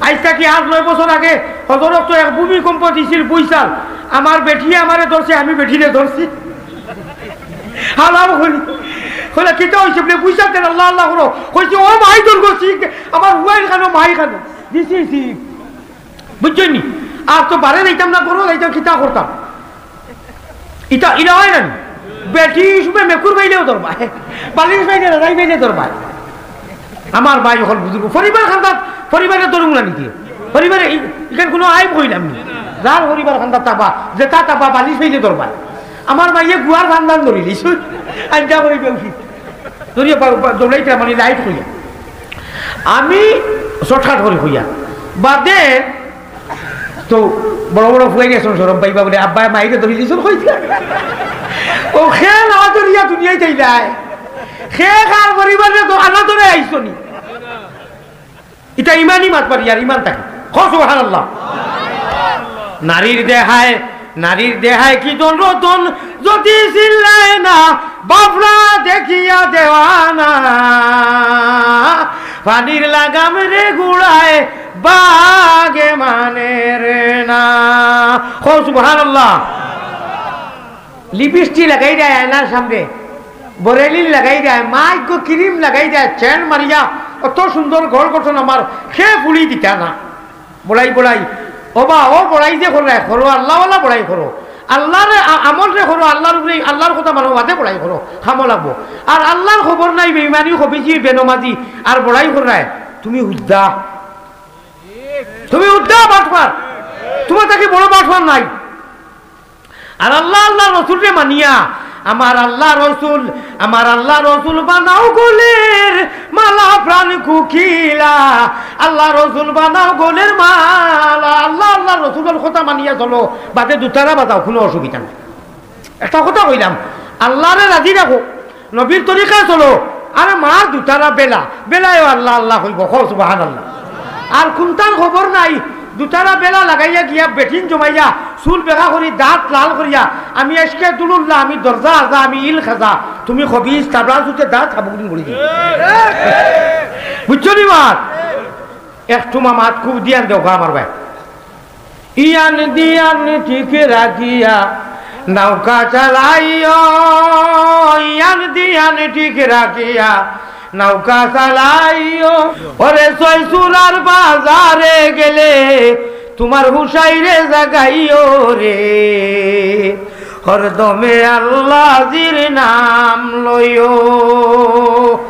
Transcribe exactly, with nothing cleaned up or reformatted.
আইজ থাকি আট নয় বছর আগে হজরত তো এক ভূমিকম্প দিছিল, বুঝছাল। আমার বেটিয়ে আমারে ধরছে, আমি বেটিরে ধরছি। হালাম করি। কইলা, "কিতা অইছে?" বলে, "বুঝছাল তেন আল্লাহ আল্লাহ করো।" কইছি, "ও মাই তোর গো, শিখ আমার হুয়াইর খানো, মাই খানো।" দিছি, শিখ। বুঝছইন নি? আর তো বারে যাইতাম না, করো যাইতাম, কিতা করতাম? ইটা, ইলা অয় না নি? বেটি হিসাবে মেকুর পাইলেও ধরবায়, বালিশ পাইলে, রাজাই পাইলে ধরবায়। আমার ভাই অকল বুজুর্গ, পরিবার খান্দাত, পরিবারে ধরুম না নিতে। পরিবারে ই-, ইখান কুনু আইব কইলাম নি? যার পরিবার খান্দাত তাবা, যেতা তাবা বালিশ পাইলে ধরবায়। আমার ভাইয়ে গুয়ার খান্দান ধরিলিছইন, আঞ্জা করি বেউসি। ধরিয়া পা-, পা-, দৌড়াইতে মানে লাইট কইয়া। আমি শর্টকাট করি কইয়া। বাদে তো বড় বড় ফুয়াইন আছইন, শরম পাইবা বলে, "আব্বায় মাইরে ধরিলিছইন কইতা।" ও খে না ধরিয়া দুনিয়াত আইলায়। খে কার পরিবারে তো আনা ধরে আইছো নি। ইটা ইমানি মাত পারি আর ইমান থাকি। কও সুবহানাল্লাহ। নারীর দেহায়, নারীর দেহায় কি ধন রতন, যদি চিল্লায় না, বাফড়া দেখিয়া দেওয়ানা। পানির লাগাম রে গুড়ায়, বাগে মানের না। কও সুবহানাল্লাহ। লিপস্টিক লাগাই দেয় আয়নার সামনে, বরেলিন লাগাই দেয়, মাইক ক্রিম লাগাই দেয়, সেন্ট মারিয়া অত সুন্দর ঘর গঠন আমার, খে ফুলি দিতা না। বড়াই বড়াই, ও বা, ও বড়াই যে করো, করো, আল্লাহওয়ালা বড়াই করো, আল্লাহর আ-, আমল রে করো, আল্লাহর উপরে, আল্লাহর কথা মানো, বাদে বড়াই করো, কামো লাগবো। আর আল্লাহর খবর নাই, বেইমানি, খবিজি, বেনমাজি, আর বড়াই কররায়, তুমি হুদ্দা, তুমি হুদ্দা বাটপার, তুমার থাকি বড় বাটপার নাই। আর আল্লাহ, আল্লাহ রসুলরে মানিয়া, আমার আল্লাহ রসুল, আমার আল্লাহ রসুল বানাও গলের মালা প্রাণ কুকিলা, আল্লাহ রসুল বানাও গলের মালা, আল্লাহ, আল্লাহ রসুলর কথা মানিয়া চলো, বাদে দুতারা বাজাও, কুনু অসুবিধা নাই। একটা কথা কইলাম, আল্লাহরে রাজি রাখো, নবীর তরিকায় চলো। আরে মার দুতারা বেলা, বেলায়ও আল্লাহ আল্লাহ কইবো, কও সুবহানাল্লাহ। আর কুন্তার খবর নাই, দুতারা বেলা লাগাইয়া গিয়া বেটিন জমাইয়া, চুল বেকা করি, দাঁত লাল করিয়া, "আমি এসকে দুলুল্লাহ, আমি দরজা আজা, আমি ইল খাজা, তুমি খবিজ, তাবড়া জুতে দাঁত হাবুগুড়ি বলি দিই।" বুঝছো নি মাত? একটু মা মাত খুব দিয়ান দেও গো আমার ভাই। ইয়ান দিয়ান ঠিক রাখিয়া নৌকা চালাইও, ইয়ান দিয়ান ঠিক রাখিয়া নৌকা চালাইও। ওরে ছয়সুরার বাজারে গেলে তুমার হুসাইরে জাগাইও রে, হরদমে আল্লাজির নাম লইও।